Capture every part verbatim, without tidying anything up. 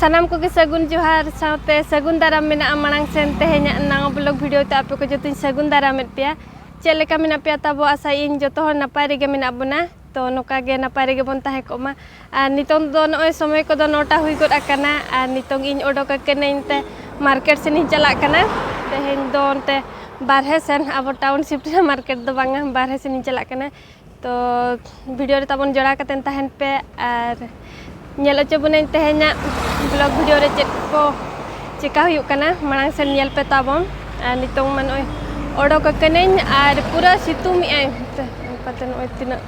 ᱥᱟᱱᱟᱢ ᱠᱚᱜᱮ ᱥᱟᱹᱜᱩᱱ ᱡᱚᱦᱟᱨ ᱥᱟᱶᱛᱮ ᱥᱟᱹᱜᱩᱱ ᱫᱟᱨᱟᱢ ᱢᱮᱱᱟᱜᱼᱟ᱾ ᱢᱟᱲᱟᱝ ᱥᱮᱱ ᱛᱮᱦᱮᱧᱟᱜ ᱱᱟᱣᱟ ᱵᱞᱚᱜ ᱵᱷᱤᱰᱤᱭᱳ ᱛᱮ ᱟᱯᱮ ᱠᱚ ᱡᱚᱛᱚᱧ ᱥᱟᱹᱜᱩᱱ ᱫᱟᱨᱟᱢᱮᱫ ᱯᱮᱭᱟ᱾ ᱪᱮᱫ ᱞᱮᱠᱟ ᱢᱮᱱᱟᱜ ᱯᱮᱭᱟ ᱛᱟᱵᱚ? ᱟᱥᱟᱭᱟᱹᱧ ᱡᱚᱛᱚ ᱦᱚᱲ ᱱᱟᱯᱟᱭ ᱨᱮᱜᱮ ᱢᱮᱱᱟᱜ ᱵᱚᱱᱟ᱾ ᱛᱚ ᱱᱚᱝᱠᱟ ᱜᱮ ᱱᱟᱯᱟᱭ ᱨᱮᱜᱮ ᱵᱚᱱ ᱛᱟᱦᱮᱸ ᱠᱚᱜ ᱢᱟ᱾ ᱟᱨ ᱱᱤᱛᱚᱝ ᱫᱚ ᱱᱚᱜᱼᱚᱭ ᱥᱚᱢᱚᱭ ᱠᱚᱫᱚ ᱱᱚᱴᱟ ᱦᱩᱭ ᱜᱚᱫ ᱟᱠᱟᱱᱟ᱾ ᱟᱨ ᱱᱤᱛᱚᱝ ᱤᱧ ᱚᱰᱚᱠ ᱟᱠᱟᱱᱟᱹᱧ ᱛᱮ ᱢᱟᱨᱠᱮᱴ ᱥᱮᱱ ᱤᱧ ᱪᱟᱞᱟᱜ ᱠᱟᱱᱟ᱾ ᱛᱮᱦᱮᱧ ᱫᱚ ᱚᱱᱛᱮ ᱵᱟᱨᱦᱮ ᱥᱮᱱ, ᱟᱵᱚ ᱴᱟᱣᱩᱱᱥᱤᱯ ᱨᱮᱱᱟᱜ ᱢᱟᱨᱠᱮᱴ ᱫᱚ ᱵᱟᱝᱟ, ᱵᱟᱨᱦᱮ ᱥᱮᱱ ᱤᱧ ᱪᱟᱞᱟᱜ ᱠᱟᱱᱟ᱾ ᱛᱚ ᱵᱷᱤᱰᱤᱭᱳ ᱨᱮ ᱛᱟᱵᱚᱱ ᱡᱚᱲᱟᱣ ᱠᱟᱛᱮᱱ ᱛᱟᱦᱮᱱ ᱯᱮ ᱟᱨ ᱧᱮᱞ ᱦᱚᱪᱚ ᱵᱚᱱᱟᱹᱧ ᱛᱮᱦᱮᱧᱟᱜ ᱵᱞᱚᱜ ᱵᱷᱤᱰᱤᱭᱳ ᱨᱮ ᱪᱮᱫ ᱠᱚ ᱪᱮᱠᱟ ᱦᱩᱭᱩᱜ ᱠᱟᱱᱟ, ᱢᱟᱲᱟᱝ ᱥᱮᱱ ᱧᱮᱞ ᱯᱮ ᱛᱟᱵᱚᱱ᱾ ᱟᱨ ᱱᱤᱛᱚᱝ ᱢᱟ ᱱᱚᱜᱼᱚᱭ ᱚᱰᱚᱠ ᱟᱠᱟᱱᱟᱹᱧ ᱟᱨ ᱯᱩᱨᱟᱹ ᱥᱤᱛᱩᱝ ᱮᱜᱼᱟᱭ᱾ ᱱᱚᱝᱠᱟᱛᱮ ᱱᱚᱜᱼᱚᱭ ᱛᱤᱱᱟᱹᱜ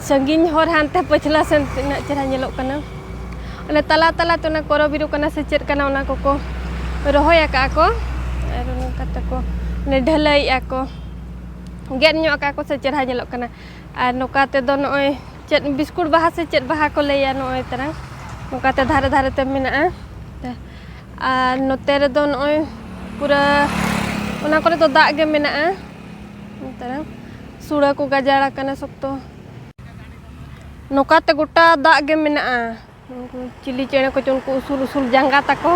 ᱥᱟᱺᱜᱤᱧ ᱦᱚᱨ ᱦᱟᱱᱛᱮ ᱯᱟᱹᱪᱷᱞᱟᱹ ᱥᱮᱱ ᱛᱤᱱᱟᱹᱜ ᱪᱮᱦᱨᱟ ᱧᱮᱞᱚᱜ ᱠᱟᱱᱟ᱾ ᱚᱱᱮ ᱛᱟᱞᱟ ᱛᱟᱞᱟ ᱛᱮ ᱚᱱᱟ ᱠᱚᱨᱚ ᱵᱤᱨᱩ ᱠᱟᱱᱟ ᱥᱮ ᱪᱮᱫ ᱠᱟᱱᱟ, ᱚᱱᱟ ᱠᱚᱠᱚ ᱨᱚᱦᱚᱭ ᱟᱠᱟᱫᱼᱟ ᱠᱚ᱾ ᱟᱨ ᱱᱚᱝᱠᱟ ᱛᱮᱠᱚ ᱚᱱᱮ ᱰᱷᱟᱹᱞᱟᱹᱭᱮᱫᱼᱟ ᱠᱚ, ᱜᱮᱫ ᱧᱚᱜ ᱟᱠᱟᱫ ᱠᱚ ᱥᱮ ᱪᱮᱦᱨᱟ ᱧᱮᱞᱚᱜ ᱠᱟᱱᱟ᱾ ᱟᱨ ᱱᱚᱝᱠᱟ ᱛᱮᱫᱚ ᱱᱚᱜᱼᱚᱭ ᱪᱮᱫ ᱵᱤᱥᱠᱩᱴ ᱵᱟᱦᱟ ᱥᱮ ᱪᱮᱫ ᱵᱟᱦᱟ ᱠᱚ ᱞᱟᱹᱭᱟ, ᱱᱚᱜᱼᱚᱭ ᱛᱟᱨᱟᱝ ᱱᱚᱝᱠᱟ ᱛᱮ ᱫᱷᱟᱨᱮ ᱫᱷᱟᱨᱮ ᱛᱮ ᱢᱮᱱᱟᱜᱼᱟ᱾ ᱛᱮ ᱟᱨ ᱱᱚᱛᱮ ᱨᱮᱫᱚ ᱱᱚᱜᱼᱚᱭ ᱯᱩᱨᱟᱹ ᱚᱱᱟ ᱠᱚᱨᱮ ᱫᱚ ᱫᱟᱜ ᱜᱮ ᱢᱮᱱᱟᱜᱼᱟ᱾ ᱛᱟᱨᱟᱝ ᱥᱩᱲᱟᱹ ᱠᱚ ᱜᱟᱡᱟᱲ ᱟᱠᱟᱱᱟ ᱥᱚᱠᱛᱚ᱾ ᱱᱚᱝᱠᱟ ᱛᱮ ᱜᱚᱴᱟ ᱫᱟᱜ ᱜᱮ ᱢᱮᱱᱟᱜᱼᱟ᱾ ᱩᱱᱠᱩ ᱪᱤᱞᱤ ᱪᱮᱬᱮ ᱠᱚᱪᱚ ᱩᱱᱠᱩ ᱩᱥᱩᱞ ᱩᱥᱩᱞ ᱡᱟᱸᱜᱟ ᱛᱟᱠᱚ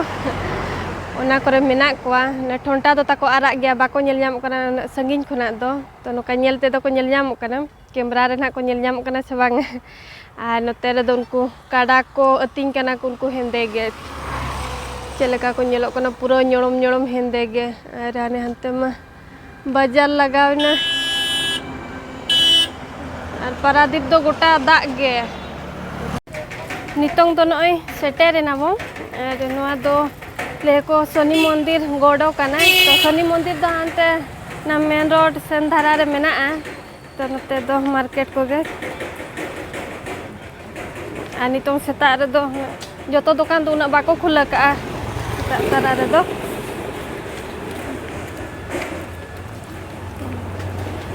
ᱚᱱᱟ ᱠᱚᱨᱮ ᱢᱮᱱᱟᱜ ᱠᱚᱣᱟ᱾ ᱚᱱᱮ ᱴᱷᱚᱱᱴᱟ ᱫᱚ ᱛᱟᱠᱚ ᱟᱨᱟᱜ ᱜᱮᱭᱟ, ᱵᱟᱠᱚ ᱧᱮᱞ ᱧᱟᱢᱚᱜ ᱠᱟᱱᱟ ᱩᱱᱟᱹᱜ ᱥᱟᱺᱜᱤᱧ ᱠᱷᱚᱱᱟᱜ ᱫᱚ᱾ ᱛᱚ ᱱᱚᱝᱠᱟ ᱧᱮᱞ ᱛᱮᱫᱚ ᱠᱚ ᱧᱮᱞ ᱧᱟᱢᱚᱜ ᱠᱟᱱᱟ, ᱠᱮᱢᱨᱟ ᱨᱮ ᱱᱟᱦᱟᱜ ᱠᱚ ᱧᱮᱞ ᱧᱟᱢᱚᱜ ᱠᱟᱱᱟ ᱥᱮ ᱵᱟᱝ᱾ ᱟᱨ ᱱᱚᱛᱮ ᱨᱮᱫᱚ ᱩᱱᱠᱩ ᱠᱟᱰᱟ ᱠᱚ ᱟᱹᱛᱤᱧ ᱠᱟᱱᱟ ᱠᱚ, ᱩᱱᱠᱩ ᱦᱮᱸᱫᱮ ᱜᱮ ᱪᱮᱫ ᱞᱮᱠᱟ ᱠᱚ ᱧᱮᱞᱚᱜ ᱠᱟᱱᱟ, ᱯᱩᱨᱟᱹ ᱧᱚᱲᱚᱢ ᱧᱚᱲᱚᱢ ᱦᱮᱸᱫᱮ ᱜᱮ᱾ ᱟᱨ ᱦᱟᱱᱮ ᱦᱟᱱᱛᱮ ᱢᱟ ᱵᱟᱡᱟᱨ ᱞᱟᱜᱟᱣ ᱮᱱᱟ᱾ ᱟᱨ ᱯᱟᱨᱟᱫᱤᱯ ᱫᱚ ᱜᱚᱴᱟ ᱫᱟᱜ ᱜᱮ᱾ ᱱᱤᱛᱚᱝ ᱫᱚ ᱱᱚᱜᱼᱚᱭ ᱥᱮᱴᱮᱨ ᱮᱱᱟ ᱵᱚᱱ᱾ ᱟᱨ ᱱᱚᱣᱟ ᱫᱚ ᱞᱟᱹᱭ ᱟᱠᱚ ᱥᱚᱱᱤ ᱢᱚᱱᱫᱤᱨ ᱜᱚᱰᱚ ᱠᱟᱱᱟ᱾ ᱛᱚ ᱥᱚᱱᱤ ᱢᱚᱱᱫᱤᱨ ᱫᱚ ᱦᱟᱱᱛᱮ ᱚᱱᱟ ᱢᱮᱱ ᱨᱳᱰ ᱥᱮᱱ ᱫᱷᱟᱨᱟ ᱨᱮ ᱢᱮᱱᱟᱜᱼᱟ᱾ ᱛᱚ ᱱᱚᱛᱮ ᱫᱚ ᱢᱟᱨᱠᱮᱴ ᱠᱚᱜᱮ᱾ ᱟᱨ ᱱᱤᱛᱚᱝ ᱥᱮᱛᱟᱜ ᱨᱮᱫᱚ ᱡᱚᱛᱚ ᱫᱚᱠᱟᱱ ᱫᱚ ᱩᱱᱟᱹᱜ ᱵᱟᱠᱚ ᱠᱷᱩᱞᱟᱹᱣ ᱠᱟᱜᱼᱟ ᱥᱮᱛᱟᱜ ᱛᱟᱨᱟ ᱨᱮᱫᱚ᱾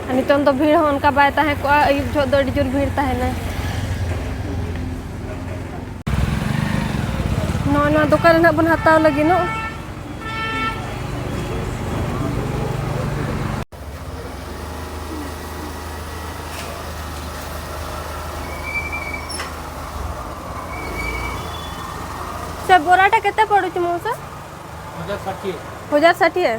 ᱟᱨ ᱱᱤᱛᱚᱝ ᱫᱚ ᱵᱷᱤᱲ ᱦᱚᱸ ᱚᱱᱠᱟ ᱵᱟᱭ ᱛᱟᱦᱮᱸ ᱠᱚᱜᱼᱟ, ᱟᱹᱭᱩᱵ ᱡᱚᱦᱚᱜ ᱫᱚ ᱟᱹᱰᱤ ᱡᱳᱨ ᱵᱷᱤᱲ ᱛᱟᱦᱮᱱᱟ᱾ ᱱᱚᱜᱼᱚ ᱱᱚᱣᱟ ᱫᱚᱠᱟᱱ ᱨᱮ ᱱᱟᱜ ᱵᱚᱱ ᱦᱟᱛᱟᱣ ᱞᱟᱹᱜᱤᱫᱚᱜ᱾ ସେ ବରାଟା କେତେ ପଡ଼ୁଛି ମଉସା? ହଜାର ଷାଠିଏ। ହଜାର ଷାଠିଏ।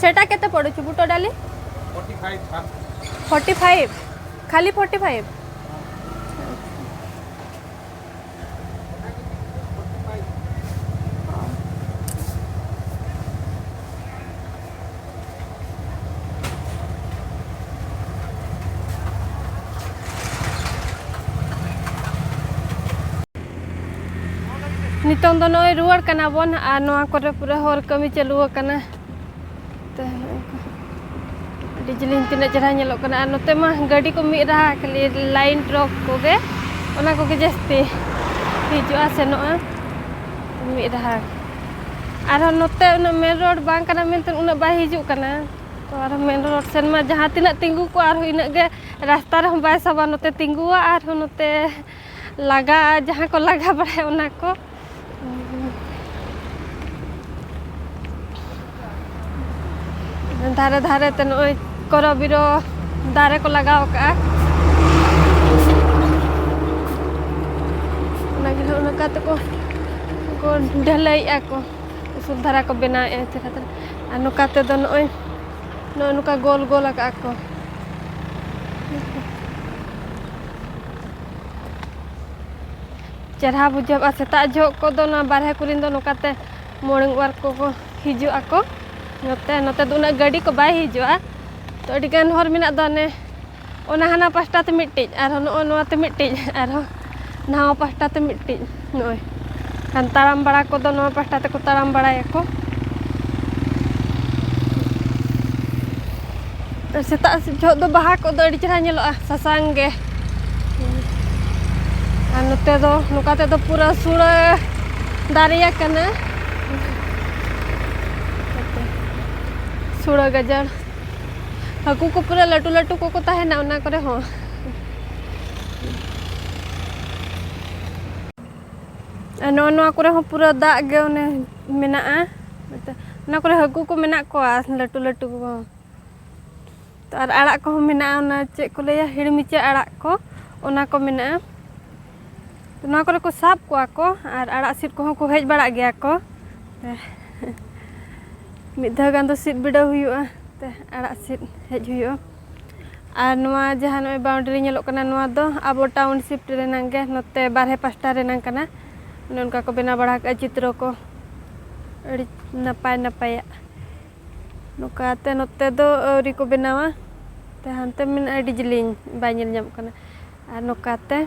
ସେଟା କେତେ ପଡ଼ୁଛି ବୁଟ ଡାଲି? Forty five. ଖାଲି ଫର୍ଟି ଫାଇଭ୍? ᱱᱤᱛᱚᱝ ᱫᱚ ᱱᱚᱜᱼᱚᱭ ᱨᱩᱣᱟᱹᱲ ᱠᱟᱱᱟ ᱵᱚᱱ ᱟᱨ ᱱᱚᱣᱟ ᱠᱚᱨᱮ ᱯᱩᱨᱟᱹ ᱦᱚᱨ ᱠᱟᱹᱢᱤ ᱪᱟᱹᱞᱩ ᱟᱠᱟᱱᱟ᱾ ᱛᱮ ᱱᱚᱜᱼᱚᱭ ᱠᱚ ᱟᱹᱰᱤ ᱡᱤᱞᱤᱧ ᱛᱤᱱᱟᱹᱜ ᱪᱮᱦᱨᱟ ᱧᱮᱞᱚᱜ ᱠᱟᱱᱟ᱾ ᱟᱨ ᱱᱚᱛᱮ ᱢᱟ ᱜᱟᱹᱰᱤ ᱠᱚ ᱢᱤᱫ ᱨᱟᱦᱟ, ᱠᱷᱟᱹᱞᱤ ᱞᱟᱭᱤᱱ ᱴᱨᱟᱠ ᱠᱚᱜᱮ, ᱚᱱᱟ ᱠᱚᱜᱮ ᱡᱟᱹᱥᱛᱤ ᱦᱤᱡᱩᱜᱼᱟ ᱥᱮᱱᱚᱜᱼᱟ ᱢᱤᱫ ᱨᱟᱦᱟ᱾ ᱟᱨᱦᱚᱸ ᱱᱚᱛᱮ ᱩᱱᱟᱹᱜ ᱢᱮᱱ ᱨᱳᱰ ᱵᱟᱝ ᱠᱟᱱᱟ ᱢᱮᱱᱛᱮ ᱩᱱᱟᱹᱜ ᱵᱟᱭ ᱦᱤᱡᱩᱜ ᱠᱟᱱᱟ᱾ ᱛᱚ ᱟᱨᱦᱚᱸ ᱢᱮᱱ ᱨᱳᱰ ᱥᱮᱱ ᱢᱟ ᱡᱟᱦᱟᱸ ᱛᱤᱱᱟᱹᱜ ᱛᱤᱸᱜᱩ ᱠᱚᱜᱼᱟ ᱟᱨᱦᱚᱸ ᱤᱱᱟᱹᱜ ᱜᱮ ᱨᱟᱥᱛᱟ ᱨᱮᱦᱚᱸ ᱵᱟᱭ ᱥᱟᱵᱟ, ᱱᱚᱛᱮ ᱛᱤᱸᱜᱩᱣᱟ ᱟᱨᱦᱚᱸ ᱱᱚᱛᱮ ᱞᱟᱜᱟ, ᱡᱟᱦᱟᱸ ᱠᱚ ᱞᱟᱜᱟ ᱵᱟᱲᱟᱭᱟ ᱚᱱᱟ ᱠᱚ᱾ ᱫᱷᱟᱨᱮ ᱫᱷᱟᱨᱮ ᱛᱮ ᱱᱚᱜᱼᱚᱭ ᱠᱚᱨᱚ ᱵᱤᱨᱚ ᱫᱟᱨᱮ ᱠᱚ ᱞᱟᱜᱟᱣ ᱠᱟᱜᱼᱟ᱾ ᱚᱱᱟ ᱜᱮ ᱱᱚᱜᱼᱚ ᱱᱚᱝᱠᱟ ᱛᱮᱠᱚ ᱠᱚ ᱰᱷᱟᱹᱞᱟᱹᱭᱮᱜᱼᱟ ᱠᱚ, ᱩᱥᱩᱞ ᱫᱷᱟᱨᱟ ᱠᱚ ᱵᱮᱱᱟᱣᱮᱜᱼᱟ ᱪᱮᱦᱨᱟ ᱫᱷᱟᱨᱟ᱾ ᱟᱨ ᱱᱚᱝᱠᱟ ᱛᱮᱫᱚ ᱱᱚᱜᱼᱚᱭ ᱱᱚᱜᱼᱚ ᱱᱚᱝᱠᱟ ᱜᱳᱞ ᱜᱳᱞ ᱟᱠᱟᱜᱼᱟ ᱠᱚ᱾ ᱪᱮᱨᱦᱟ ᱵᱩᱡᱷᱟᱹᱜᱼᱟ᱾ ᱥᱮᱛᱟᱜ ᱡᱚᱦᱚᱜ ᱠᱚᱫᱚ ᱱᱚᱣᱟ ᱵᱟᱨᱦᱮ ᱠᱚᱨᱮᱱ ᱫᱚ ᱱᱚᱝᱠᱟᱛᱮ morning walk ᱠᱚᱠᱚ ᱦᱤᱡᱩᱜ ᱟᱠᱚ᱾ ᱱᱚᱛᱮ, ᱱᱚᱛᱮ ᱫᱚ ᱩᱱᱟᱹᱜ ᱜᱟᱹᱰᱤ ᱠᱚ ᱵᱟᱭ ᱦᱤᱡᱩᱜᱼᱟ, ᱛᱚ ᱟᱹᱰᱤ ᱜᱟᱱ ᱦᱚᱨ ᱢᱮᱱᱟᱜ ᱫᱚ ᱚᱱᱮ ᱚᱱᱟ ᱦᱟᱱᱟ ᱯᱟᱥᱴᱟ ᱛᱮ ᱢᱤᱫᱴᱤᱡ, ᱟᱨᱦᱚᱸ ᱱᱚᱜᱼᱚ ᱱᱚᱣᱟ ᱛᱮ ᱢᱤᱫᱴᱤᱡ, ᱟᱨᱦᱚᱸ ᱱᱟᱣᱟ ᱯᱟᱥᱴᱟ ᱛᱮ ᱢᱤᱫᱴᱤᱡ᱾ ᱱᱚᱜᱼᱚᱭ ᱠᱷᱟᱱ ᱛᱟᱲᱟᱢ ᱵᱟᱲᱟ ᱠᱚᱫᱚ ᱱᱚᱣᱟ ᱯᱟᱥᱴᱟ ᱛᱮᱠᱚ ᱛᱟᱲᱟᱢ ᱵᱟᱲᱟᱭᱟᱠᱚ᱾ ᱥᱮᱛᱟᱜ ᱡᱚᱦᱚᱜ ᱫᱚ ᱵᱟᱦᱟ ᱠᱚᱫᱚ ᱟᱹᱰᱤ ᱪᱮᱦᱨᱟ ᱧᱮᱞᱚᱜᱼᱟ, ᱥᱟᱥᱟᱝ ᱜᱮ᱾ ᱟᱨ ᱱᱚᱛᱮ ᱫᱚ ᱱᱚᱝᱠᱟ ᱛᱮᱫᱚ ᱯᱩᱨᱟᱹ ᱥᱩᱲᱟᱹ ᱫᱟᱨᱮ ᱟᱠᱟᱱᱟ᱾ ᱥᱩᱲᱟᱹ ᱜᱟᱡᱟᱲ, ᱦᱟᱹᱠᱩ ᱠᱚ ᱯᱩᱨᱟᱹ ᱞᱟᱹᱴᱩ ᱞᱟᱹᱴᱩ ᱠᱚᱠᱚ ᱛᱟᱦᱮᱱᱟ ᱚᱱᱟ ᱠᱚᱨᱮ ᱦᱚᱸ᱾ ᱟᱨ ᱱᱚᱜᱼᱚ ᱱᱚᱣᱟ ᱠᱚᱨᱮ ᱦᱚᱸ ᱯᱩᱨᱟᱹ ᱫᱟᱜ ᱜᱮ ᱚᱱᱮ ᱢᱮᱱᱟᱜᱼᱟ᱾ ᱚᱱᱟ ᱠᱚᱨᱮ ᱦᱟᱹᱠᱩ ᱠᱚ ᱢᱮᱱᱟᱜ ᱠᱚᱣᱟ, ᱞᱟᱹᱴᱩ ᱞᱟᱹᱴᱩ ᱠᱚ᱾ ᱛᱚ, ᱟᱨ ᱟᱲᱟᱜ ᱠᱚᱦᱚᱸ ᱢᱮᱱᱟᱜᱼᱟ, ᱚᱱᱟ ᱪᱮᱫ ᱠᱚ ᱞᱟᱹᱭᱟ, ᱦᱤᱲᱢᱤᱪᱟᱹ ᱟᱲᱟᱜ ᱠᱚ, ᱚᱱᱟ ᱠᱚ ᱢᱮᱱᱟᱜᱼᱟ᱾ ᱛᱚ, ᱱᱚᱣᱟ ᱠᱚᱨᱮ ᱠᱚ ᱥᱟᱵ ᱠᱚᱣᱟ ᱠᱚ, ᱟᱨ ᱟᱲᱟᱜ ᱥᱤᱫ ᱠᱚᱦᱚᱸ ᱠᱚ ᱦᱮᱡ ᱵᱟᱲᱟᱜ ᱜᱮᱭᱟ ᱠᱚ᱾ ᱢᱤᱫ ᱫᱷᱟᱣ ᱜᱟᱱ ᱫᱚ ᱥᱤᱫ ᱵᱤᱰᱟᱹᱣ ᱦᱩᱭᱩᱜᱼᱟ, ᱛᱮ ᱟᱲᱟᱜ ᱥᱤᱫ ᱦᱮᱡ ᱦᱩᱭᱩᱜᱼᱟ᱾ ᱟᱨ ᱱᱚᱣᱟ ᱡᱟᱦᱟᱸ ᱱᱚᱜᱼᱚᱭ boundary ᱧᱮᱞᱚᱜ ᱠᱟᱱᱟ, ᱱᱚᱣᱟ ᱫᱚ ᱟᱵᱚ township ᱨᱮᱱᱟᱝ ᱜᱮ, ᱱᱚᱛᱮ ᱵᱟᱨᱦᱮ ᱯᱟᱥᱴᱟ ᱨᱮᱱᱟᱝ ᱠᱟᱱᱟ᱾ ᱚᱱᱮ ᱚᱱᱠᱟ ᱠᱚ ᱵᱮᱱᱟᱣ ᱵᱟᱲᱟ ᱟᱠᱟᱫᱼᱟ ᱪᱤᱛᱨᱚ ᱠᱚ, ᱟᱹᱰᱤ ᱱᱟᱯᱟᱭ ᱱᱟᱯᱟᱭᱟᱜ᱾ ᱱᱚᱝᱠᱟᱛᱮ ᱱᱚᱛᱮ ᱫᱚ ᱟᱹᱣᱨᱤ ᱠᱚ ᱵᱮᱱᱟᱣᱟ, ᱛᱮ ᱦᱟᱱᱛᱮ ᱢᱮᱱᱟᱜᱼᱟ, ᱟᱹᱰᱤ ᱡᱤᱞᱤᱧ, ᱵᱟᱭ ᱧᱮᱞ ᱧᱟᱢᱚᱜ ᱠᱟᱱᱟ᱾ ᱟᱨ ᱱᱚᱝᱠᱟᱛᱮ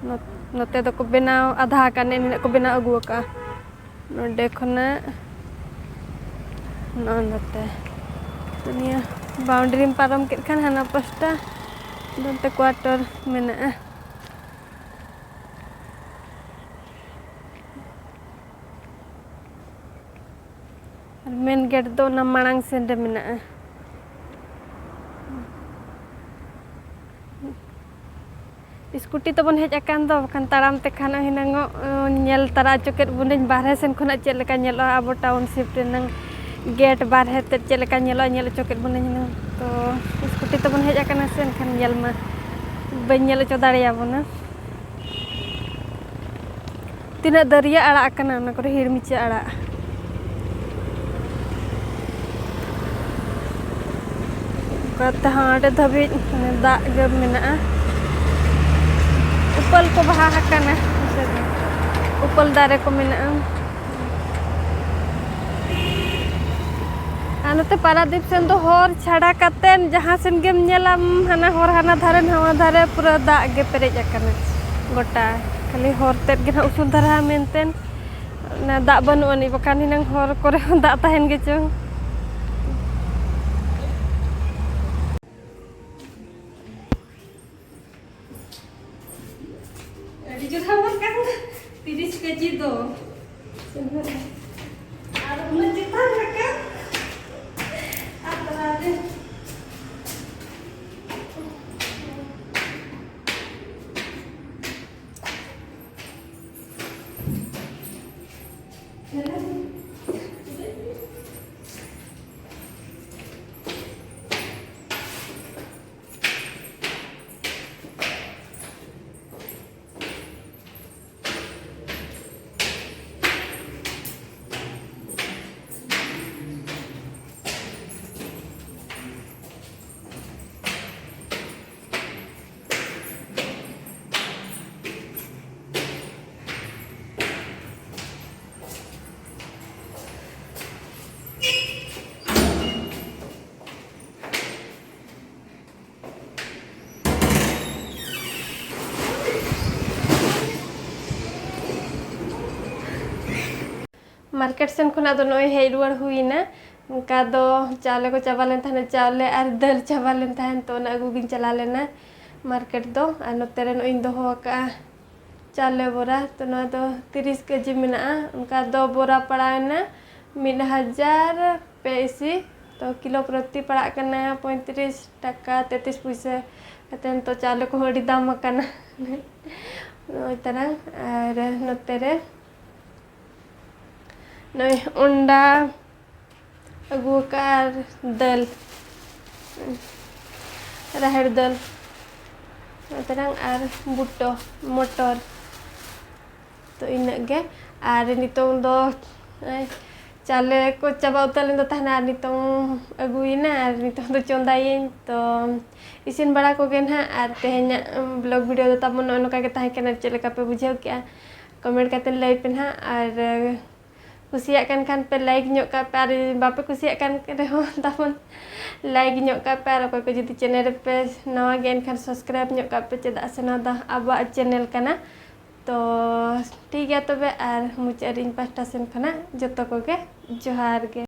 ᱱᱚ-, ᱱᱚᱛᱮ ᱫᱚᱠᱚ ᱵᱮᱱᱟᱣ ᱟᱫᱷᱟ ᱟᱠᱟᱱ, ᱮᱱ ᱦᱤᱞᱳᱜ ᱠᱚ ᱵᱮᱱᱟᱣ ᱟᱹᱜᱩ ᱟᱠᱟᱫᱼᱟ᱾ ᱱᱚᱰᱮ ᱠᱷᱚᱱᱟᱜ ᱱᱚᱜᱼᱚ ᱱᱚᱛᱮ, ᱛᱚ, ᱱᱤᱭᱟᱹ boundaryᱢ ᱯᱟᱨᱚᱢ ᱠᱮᱫ ᱠᱷᱟᱱ ᱦᱟᱱᱟ ᱯᱟᱥᱴᱟ ᱫᱚ ᱱᱚᱛᱮ quarter ᱢᱮᱱᱟᱜᱼᱟ᱾ ᱟᱨ main gate ᱫᱚ ᱚᱱᱟ ᱢᱟᱲᱟᱝ ᱥᱮᱱ ᱨᱮ ᱢᱮᱱᱟᱜᱼᱟ᱾ ᱥᱠᱩᱴᱤ ᱛᱮᱵᱚᱱ ᱦᱮᱡ ᱟᱠᱟᱱ ᱫᱚ, ᱵᱟᱠᱷᱟᱱ ᱛᱟᱲᱟᱢ ᱛᱮᱠᱷᱟᱱ ᱦᱤᱱᱟᱹᱝᱚᱜ, ᱧᱮᱞ ᱛᱟᱨᱟ ᱦᱚᱪᱚ ᱠᱮᱫ ᱵᱚᱱᱟᱹᱧ ᱵᱟᱨᱦᱮ ᱥᱮᱱ ᱠᱷᱚᱱᱟᱜ ᱪᱮᱫ ᱞᱮᱠᱟ ᱧᱮᱞᱚᱜᱼᱟ ᱟᱵᱚ township ᱨᱮᱱᱟᱝ gate ᱵᱟᱨᱦᱮ ᱛᱮᱫ ᱪᱮᱫ ᱞᱮᱠᱟ ᱧᱮᱞᱚᱜᱼᱟ, ᱧᱮᱞ ᱦᱚᱪᱚ ᱠᱮᱫ ᱵᱚᱱᱟᱹᱧ ᱦᱤᱱᱟᱹᱝ᱾ ᱛᱚ, ᱥᱠᱩᱴᱤ ᱛᱮᱵᱚᱱ ᱦᱮᱡ ᱟᱠᱟᱱᱟ ᱥᱮ, ᱮᱱᱠᱷᱟᱱ ᱧᱮᱞ ᱢᱟ ᱵᱟᱹᱧ ᱧᱮᱞ ᱦᱚᱪᱚ ᱫᱟᱲᱮᱭᱟᱵᱚᱱᱟ᱾ ᱛᱤᱱᱟᱹᱜ ᱫᱟᱹᱨᱭᱟᱹ ᱟᱲᱟᱜ ᱟᱠᱟᱱᱟ, ᱚᱱᱟ ᱠᱚᱨᱮ ᱦᱤᱲᱢᱤᱪᱟᱹ ᱟᱲᱟᱜ᱾ ᱚᱱᱠᱟ ᱛᱮᱦᱚᱸ ᱟᱹᱰᱤ ᱫᱷᱟᱹᱵᱤᱡ ᱢᱟᱱᱮ ᱫᱟᱜ ᱜᱮ ᱢᱮᱱᱟᱜᱼᱟ᱾ ᱩᱯᱟᱹᱞ ᱠᱚ ᱵᱟᱦᱟ ᱟᱠᱟᱱᱟ, ᱩᱯᱟᱹᱞ ᱫᱟᱨᱮ ᱠᱚ ᱢᱮᱱᱟᱜᱼᱟ᱾ ᱟᱨ ᱱᱚᱛᱮ ᱯᱟᱨᱟᱫᱤᱯ ᱥᱮᱱ ᱫᱚ ᱦᱚᱨ ᱪᱷᱟᱰᱟ ᱠᱟᱛᱮᱱ ᱡᱟᱦᱟᱸ ᱥᱮᱱ ᱜᱮᱢ ᱧᱮᱞᱟᱢ, ᱦᱟᱱᱟ ᱦᱚᱨ ᱦᱟᱱᱟ ᱫᱷᱟᱨᱮ ᱱᱟᱣᱟ ᱫᱷᱟᱨᱮ ᱯᱩᱨᱟᱹ ᱫᱟᱜ ᱜᱮ ᱯᱮᱨᱮᱡ ᱟᱠᱟᱱᱟ ᱜᱚᱴᱟ᱾ ᱠᱷᱟᱹᱞᱤ ᱦᱚᱨ ᱛᱮᱫ ᱜᱮ ᱱᱟᱦᱟᱜ ᱩᱥᱩᱞ ᱫᱷᱟᱨᱟ ᱢᱮᱱᱛᱮ ᱚᱱᱟ ᱫᱟᱜ ᱵᱟᱹᱱᱩᱜ ᱟᱹᱱᱤᱡ, ᱵᱟᱠᱷᱟᱱ ᱦᱩᱱᱟᱹᱝ ᱦᱚᱨ ᱠᱚᱨᱮ ᱦᱚᱸ ᱫᱟᱜ ᱛᱟᱦᱮᱱ ᱜᱮᱪᱚᱝ᱾ ᱟᱹᱰᱤ ᱡᱳᱨ ᱦᱟᱢᱟᱞ ᱠᱟᱱ ᱫᱚ, ᱛᱤᱨᱤᱥ ᱠᱮᱡᱤ ᱫᱚ᱾ ᱟᱨ ᱩᱱᱟᱹᱜ ᱪᱮᱛᱟᱱ ᱨᱟᱠᱟᱵ᱾ ᱟᱨ ᱛᱟᱦᱞᱮ ᱢᱟᱨᱠᱮᱴ ᱥᱮᱱ ᱠᱷᱚᱱᱟᱜ ᱫᱚ ᱱᱚᱜᱼᱚᱭ ᱦᱮᱡ ᱨᱩᱣᱟᱹᱲ ᱦᱩᱭᱱᱟ᱾ ᱚᱱᱠᱟ ᱫᱚ ᱪᱟᱣᱞᱮ ᱠᱚ ᱪᱟᱵᱟ ᱞᱮᱱ ᱛᱟᱦᱮᱱᱟ, ᱪᱟᱣᱞᱮ ᱟᱨ ᱫᱟᱹᱞ ᱪᱟᱵᱟ ᱞᱮᱱ ᱛᱟᱦᱮᱱ, ᱛᱚ ᱚᱱᱟ ᱟᱹᱜᱩ ᱜᱤᱧ ᱪᱟᱞᱟᱣ ᱞᱮᱱᱟ ᱢᱟᱨᱠᱮᱴ ᱫᱚ᱾ ᱟᱨ ᱱᱚᱛᱮ ᱨᱮ ᱱᱚᱜᱼᱚᱭ ᱤᱧ ᱫᱚᱦᱚ ᱟᱠᱟᱫᱼᱟ ᱪᱟᱣᱞᱮ ᱵᱚᱨᱟ, ᱛᱚ ᱱᱚᱣᱟ ᱫᱚ ᱛᱤᱨᱤᱥ ᱠᱮᱡᱤ ᱢᱮᱱᱟᱜᱼᱟ᱾ ᱚᱱᱠᱟ ᱫᱚ ᱵᱚᱨᱟ ᱯᱟᱲᱟᱣᱮᱱᱟ ᱢᱤᱫ ᱦᱟᱡᱟᱨ ᱯᱮ ᱤᱥᱤ, ᱛᱚ ᱠᱤᱞᱳ ᱯᱨᱚᱛᱤ ᱯᱟᱲᱟᱜ ᱠᱟᱱᱟ ᱯᱚᱸᱭᱛᱨᱤᱥ ᱴᱟᱠᱟ ᱛᱮᱛᱨᱤᱥ ᱯᱩᱭᱥᱟᱹ ᱠᱟᱛᱮ᱾ ᱱᱤᱛᱚᱜ ᱪᱟᱣᱞᱮ ᱠᱚᱦᱚᱸ ᱟᱹᱰᱤ ᱫᱟᱢ ᱟᱠᱟᱱᱟ᱾ ᱱᱚᱜᱼᱚᱭ ᱛᱟᱨᱟᱝ, ᱟᱨ ᱱᱚᱛᱮ ᱨᱮ ᱱᱚᱜᱼᱚᱭ ᱚᱱᱰᱟ ᱟᱹᱜᱩ ᱟᱠᱟᱫ ᱟᱨ ᱫᱟᱹᱞ, ᱨᱟᱦᱮᱲ ᱫᱟᱹᱞ, ᱱᱚᱛᱮᱱᱟᱝ ᱟᱨ ᱵᱩᱴᱚ, ᱢᱚᱴᱚᱨ, ᱛᱚ ᱤᱱᱟᱹᱜ ᱜᱮ᱾ ᱟᱨ ᱱᱤᱛᱚᱝ ᱫᱚ, ᱮ, ᱪᱟᱣᱞᱮ ᱠᱚ ᱪᱟᱵᱟ ᱩᱛᱟᱹᱨ ᱞᱮᱱ ᱫᱚ ᱛᱟᱦᱮᱱᱟ, ᱟᱨ ᱱᱤᱛᱚᱝ ᱟᱹᱜᱩᱭᱮᱱᱟ, ᱟᱨ ᱱᱤᱛᱚᱝ ᱫᱚ ᱪᱚᱸᱫᱟᱭᱟᱹᱧ᱾ ᱛᱚ ᱤᱥᱤᱱ ᱵᱟᱲᱟ ᱠᱚᱜᱮ ᱱᱟᱦᱟᱜ, ᱟᱨ ᱛᱮᱦᱮᱧᱟᱜ vlog video ᱫᱚ ᱛᱟᱵᱚᱱ ᱱᱚᱜᱼᱚ ᱱᱚᱝᱠᱟ ᱜᱮ ᱛᱟᱦᱮᱸ ᱠᱟᱱᱟ᱾ ᱪᱮᱫ ᱞᱮᱠᱟ ᱯᱮ ᱵᱩᱡᱷᱟᱹᱣ ᱠᱮᱜᱼᱟ, comment ᱠᱟᱛᱮ ᱞᱟᱹᱭ ᱯᱮ ᱱᱟᱦᱟᱜ᱾ ᱟᱨ ᱠᱩᱥᱤᱭᱟᱜ ᱠᱟᱱ ᱠᱷᱟᱱ ᱯᱮ like ᱧᱚᱜ ᱠᱟᱜ ᱯᱮ, ᱟᱨ ᱵᱟᱯᱮ ᱠᱩᱥᱤᱭᱟᱜ ᱠᱟᱱ ᱨᱮᱦᱚᱸ ᱛᱟᱵᱚᱱ like ᱧᱚᱜ ᱠᱟᱜ ᱯᱮ, ᱟᱨ ᱚᱠᱚᱭ ᱠᱚ ᱡᱩᱫᱤ channel ᱨᱮᱯᱮ ᱱᱟᱣᱟ ᱜᱮᱭᱟ ᱮᱱᱠᱷᱟᱱ subscribe ᱧᱚᱜ ᱠᱟᱜ ᱯᱮ, ᱪᱮᱫᱟᱜ ᱥᱮ ᱱᱚᱣᱟ ᱫᱚ ᱟᱵᱚᱣᱟᱜ channel ᱠᱟᱱᱟ᱾ ᱛᱚ ᱴᱷᱤᱠ ᱜᱮᱭᱟ ᱛᱚᱵᱮ, ᱟᱨ ᱢᱩᱪᱟᱹᱫ ᱨᱮ ᱤᱧ ᱯᱟᱦᱴᱟ ᱥᱮᱱ ᱠᱷᱚᱱᱟᱜ ᱡᱚᱛᱚ ᱠᱚᱜᱮ ᱡᱚᱦᱟᱨ ᱜᱮ᱾